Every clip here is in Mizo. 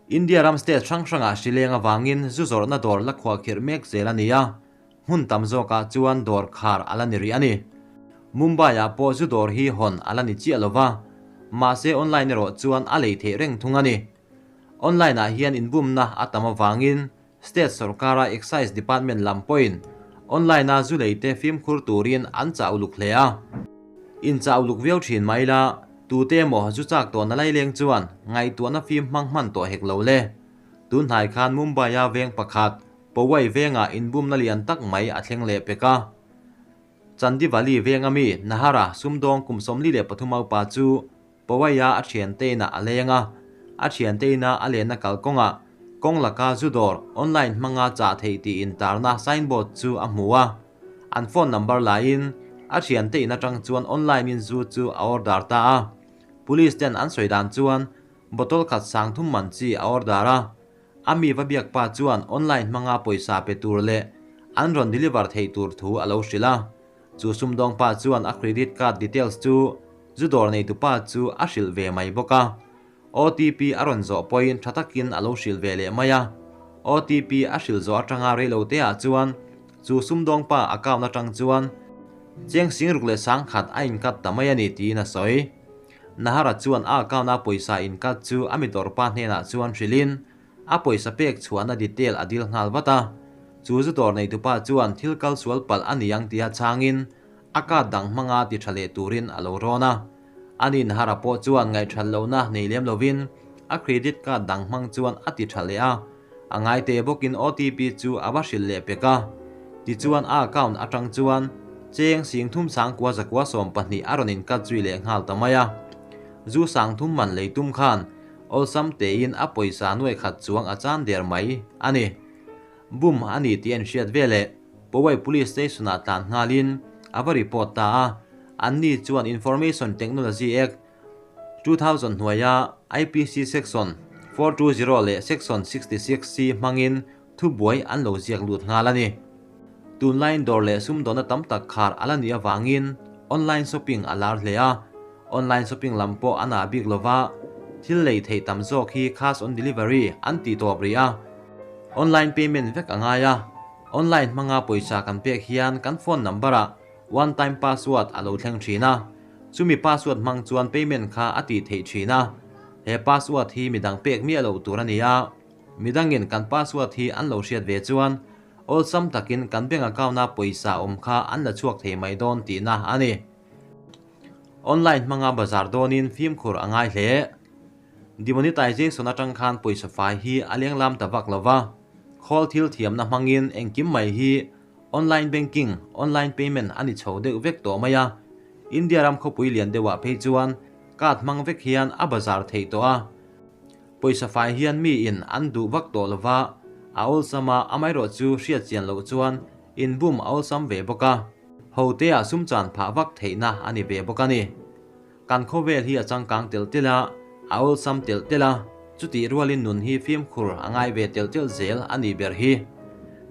India ram state hrang hrangah hri leng avangin zu zawrhna dawr la khuahkhirh mek zel a ni a, hmun tam zawkah chuan dawr khar a la ni rih a ni. Mumbai-ah pawh zu dawr hi hawn a la ni chiah lo va, mahse online erawh chuan a lei theih reng thung a ni. Online-ah hian inbumna a tam avangin state sawrkara Excise Department lam pawhin online-a zu leite fimkhur turin an chah uluk hle a. Inchah uluk viau thin mai la, tute emaw zu chak tawhna laileng chuan ngaihtuahna fim hmang hman tawh hek lo le. Tun hnai khan Mumbai-a veng pakhat, Powai vengah inbumna lian tak mai a thleng leh pek a. Chandivali venga mi Nahara sumdawng kum 43 upa chu Powai-a a thianteina a leng a, a thianteina a lenna kalkawngah kawng laka zu dawr online hmanga chah theih tih intarna signboard chu a hmu a. An phone number laiin a thiante in atang chuan online in zu chu a order ta a. Police ten an sawi dan chuan bottle khat 3000 man chi a order a. A mi va biak pa chuan online hmanga pawisa pe tur leh an rawn deliver theih tur thu a lo hrilh a. Chu sumdawng pa chuan a credit card details chu zu dawr neitu pa chu a hrilh ve mai bawk a. OTP a rawn zawh pawhin tha takin a lo hrilh ve leh mai a. OTP a hrilh zawh atanga reilo te ah chuan chu sumdawng pa account atang chuan cheng 61,000 a inkat ta mai a ni tiin a sawi. Nahara chuan a account a pawisa inkat chu a mi dawr pa hnenah chuan hrilhin a pawisa pek chhuahna detail a dil nghal vat a. Chu zu dawr neitu pa chuan thil kal sual palh a ni ang tia changin a card dang hmanga ti tha leh turin a lo rawn a. Ani Nahara pawh chuan ngaihthat lohna nei lem lovin a credit card dang hmang chuan a ti tha leh a. A ngaite bawkin OTP chu a va hrilh leh pek a. Tichuan a account atang chuan cheng 39,912 a rawn inkat zui leh nghal ta mai a. Zu 3000 man lei tum khan awlsam tein a pawisa nuai khat chuang a chan der mai a ni. Bum a ni tih an hriat veleh Powai Police Station-ah tlan nghalin a va report ta a. Anni chuan Information Technology Act 2000 hnuaia IPC Section 420 leh Section 66C hmangin thubuai an lo ziak lut nghal a ni. Tunlaiin dawr leh sumdawna tam tak khar a la ni avangin online shopping a lar hle a. Online shopping lam pawh a na bik lova, thil lei theih tam zawk hi cash on delivery an ti tawp rih a. Online payment vek a ngai a. Online hmanga pawisa kan pek hian kan phone number-ah one time password a lo thleng thin a. Chumi password hmang chuan payment kha a tih theih thin a. He password hi midang pek miah loh tur a ni a. Midangin kan password hi an lo hriat ve chuan awlsam takin kan bank account-a pawisa awm kha an la chhuak thei mai dawn tihna a ni. Online hmanga bazar dawnin fimkhur a ngai hle. Demonetization atang khan pawisa fai hi a leng lam ta vak lova. Khawl thil thiamna hmangin engkim mai hi online banking, online payment a ni chho deuh vek tawh mai a. India ram khawpui lian deuhah phei chuan card hmang vek hian a bazar theih tawh a. Pawisa fai hian mi in an duh vak tawh lova, a awlsama amaherawh chu hriat chian loh chuan inbum a awlsam ve bawk a. Hote-ah sum chan phah vak theihna a ni ve bawk a ni. Kan khawvel hi a changkang telh telh a, a awlsam telh telh a, chutih rualin nun hi fimkhur a ngai ve telh telh zel a nih ber hi.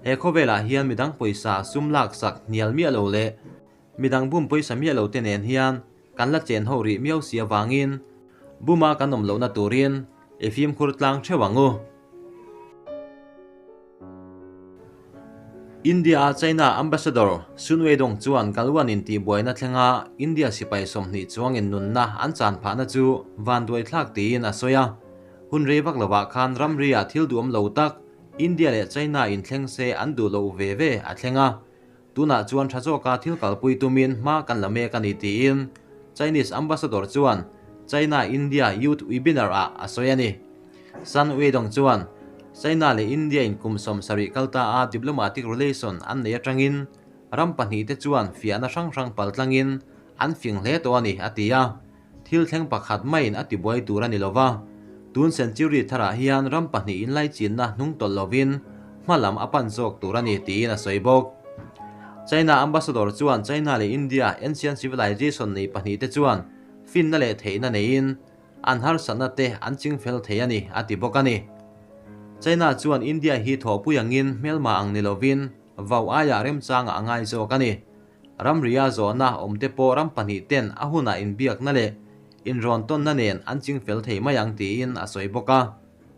He khawvelah hian midang pawisa sum laksak hnial miah lo leh midang bum pawisa miah lo te nen hian kan la chen ho rih miau si avangin buma kan awm lohna turin i fimkhur tlang theuh ang u. India-a China Ambassador Sun Weidong chuan Galwan intihbuaina thlenga India sipai 20 chuangin nunna an chan phahna chu vanduai thlak tiin a sawi a. Hun rei vak lovah khan ramria thil duhawm lo tak India leh China inthleng se an duh loh ve ve a thleng a. Tunah chuan tha zawka thil kalpui tumin hma kan la mek a ni tiin Chinese Ambassador chuan China-India Youth Webinar-ah a sawi a ni. Sun Weidong chuan China leh India in kum 70 kalta a diplomatic relation an nei atangin ram pahnih te chuan fiahna hrang hrang pal tlangin an fing hle tawh a ni a ti a. Thil thleng pakhat maiin a tibuai tur a ni lova. Tun century tharah hian ram pahnih inlai chinna hnung tawlh lovin hma lam a pan zawk tur a ni tiin a sawi bawk. China Ambassador chuan China leh India ancient civilization nei pahnih te chuan finna leh theihna neiin an harsatna te an ching fel thei a ni a ti bawk a ni. China chuan India hi thawhpui angin hmelma ang ni lovin vau aia remchanga a ngai zawk a ni. Ramria zawhna awm te pawh ram pahnih ten a hunah inbiakna leh inrawn tawnna nen an ching fel thei mai ang tiin a sawi bawk a.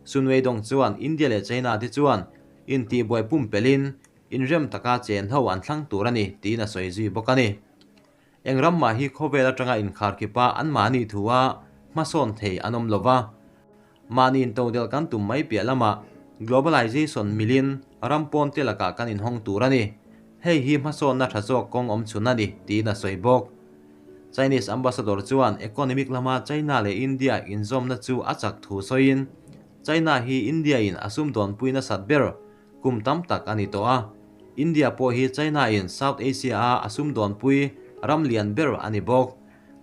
Sun Weidong chuan India leh China te chuan intihbuai pumpelhin inrem taka chen ho an thlang tur a ni tiin a sawi zui bawk a ni. Eng ram mah hi khawvel atanga inkharkhipa anmahni thua hmasawn thei an awm lova, mahni intodelh kan tum mai piah lamah globalization milin ram pawn te lakah kan inhawng tur a ni. Hei hi hmasawnna tha zawk kawng awm chhun a ni tiin a sawi bawk. Chinese ambassador chuan economic lama China leh India inzawmna chu a chak thu sawiin, China hi India-in a sumdawnpui nasat ber kum tam tak a ni tawh a, India pawh hi China-in South Asia-a a sumdawnpui ram lian ber a ni bawk.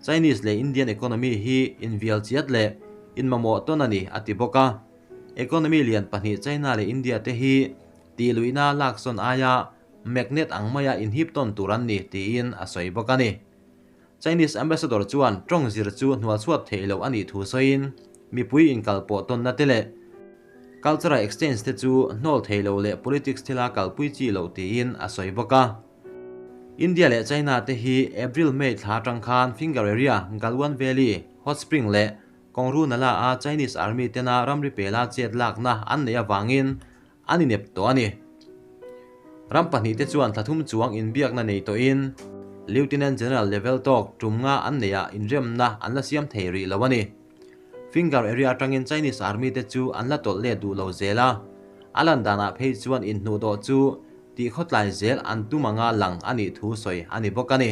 Chinese leh Indian economy hi invial chiat leh inmamawh tawn a ni a ti bawk a. Economy lian pahnih China leh India te hi tihluihna laksawn aia magnet ang maia inhip tawn tur an ni tiin a sawi bawk a ni. Chinese Ambassador chuan tawng zir chu hnualchhuat theih loh a nih thu sawiin mipui inkalpawh tawnna te leh cultural exchange te chu hnawl thei lo leh politics thila kalpui chi loh tiin a sawi bawk a. India leh China te hi April-May thla atang khan Finger Area, Galwan Valley, Hot Spring leh Kawngru Nala a Chinese Army tena ramri pela chet lakna an neih avangin an inep tawh a ni. Ram pahnihte chuan thla thum chuang inbiakna nei tawhin Lieutenant General level tawk tum nga an neihah inremna an la siam thei rih lo a ni. Finger area atangin Chinese Army te chu an la tawlh let duh lo zel a, a lan danah phei chuan inhnuhdawh chu tihkhawtlai zel an tum anga lang a nih thu sawi a ni bawk a ni.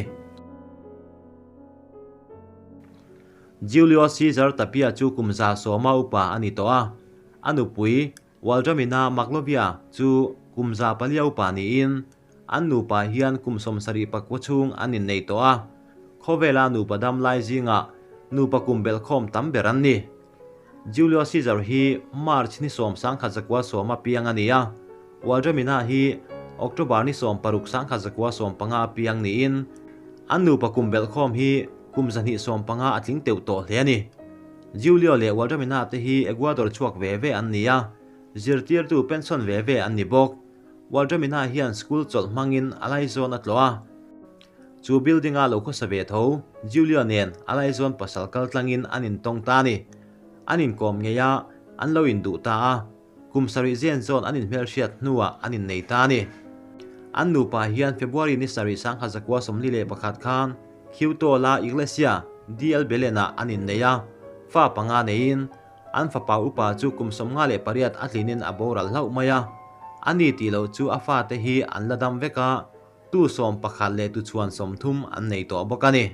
Julio Caesar Tapia chu kum 110 upa a ni tawh a, a nupui Waldramina Maclovia chu kum 400 upa niin an nupa hian kum 74 chhung an innei tawh a, khawvela nupa dam lai zingah nupa kum belhkhawm tam ber an ni. Julio Caesar hi March ni 10 1910 a piang a ni a, Waldramina hi October ni 16 1915 a piang niin an nupa kum belhkhawm hi kum 215 a tling teuh tawh hle a ni. Julio leh Waldramina te hi Ecuador chhuak ve ve an ni a, zirtirtu pension ve ve an ni bawk. Waldramina hian school chawlh hmangin a laizawn a tlawh a, chu building-a lo khawsa ve tho Julio nen a laizawn pasal kal tlangin an intawng ta a ni. An inkawm ngei a, an lo induh ta a, kum sarih zen zawn an inhmelhriat hnuah an innei ta a ni. An nupa hian February ni sarih 1941 khan Quito la Iglesia DL Belen-ah an innei a, fa panga neiin an fapa upa chu kum 58 a tlinin a boral hlauh mai a. Ani tih loh chu a fate hi an la dam vek a, tu 11 leh tu chhuan 30 an nei tawh bawk a ni.